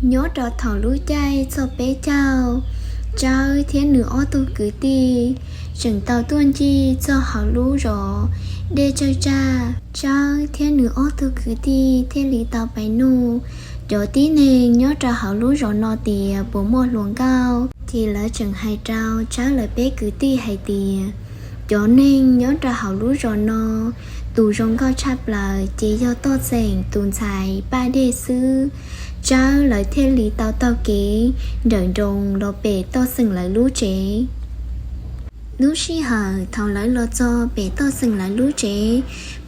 Nyob rau thaum lub caij txog peb caug, Tsawb thiab nws ob tug kwv tij tseem tau tuaj ncig txog hauv lub zos dej tsawg tsaj. Tsawb thiab nws ob tug kwv tij thiaj li tau pais nug cov tib neeg nyob rau hauv lub zos no tias puas muaj hluas nkauj, ces lawv tseem hais rau Tsawb lawv peb kwv tij hais tias cov neeg nyob rau hauv lub zos no tus zoo nkauj tshaj plaws ces yog Toj Xeem tus ntxhais Paj Dej xwb. Tsawb lawv thiaj li tau taug kev nrawm nroos los pem Toj Xeem lawv lub tsev. Lub sij hawm thaum lawv los txog pem Toj Xeem lawv lub tsev,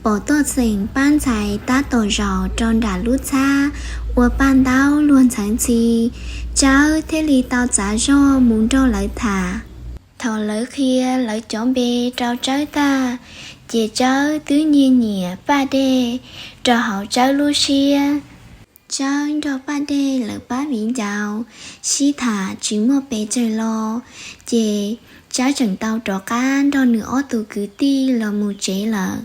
pom Toj Xeem pab ntxhais tab tom zaum rau nram lub txhab ua paj ntaub luag ntxhawv ntxhi. Tsawb thiaj li tau txav zog mus nrog lawv tham. Thaum lawv qhia lawv cov npe rau Tsawb tag, ces Tsawb twb nyiag nyiam Paj Dej rau hauv Tsawb lub siab. Tsawb nrog Paj Dej lawv pab viv ncaus, sib tham tsis muaj pes tsawg lo, ces Tsawb tseem tau rov qab nrog nws ob tug kwv tij los mus tsev lawm.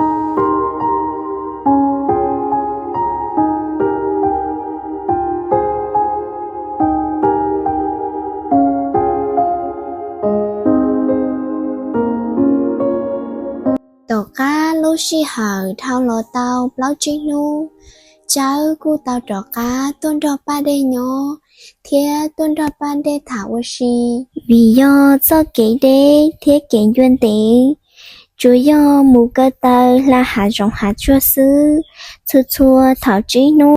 Tom qab lub sij hawm dhau los tau plaub tsib hnub, Tsawb kuj tau rov qab tuaj nrog Paj Dej nyob thiab tuaj nrog Paj Dej tham ua si. Vim yog txoj kev deb thiab kev ncua ntev, tsuas yog mus ko taw hla hav zoov hav tsuag xwb. Txhua txhua thaum tsib hnub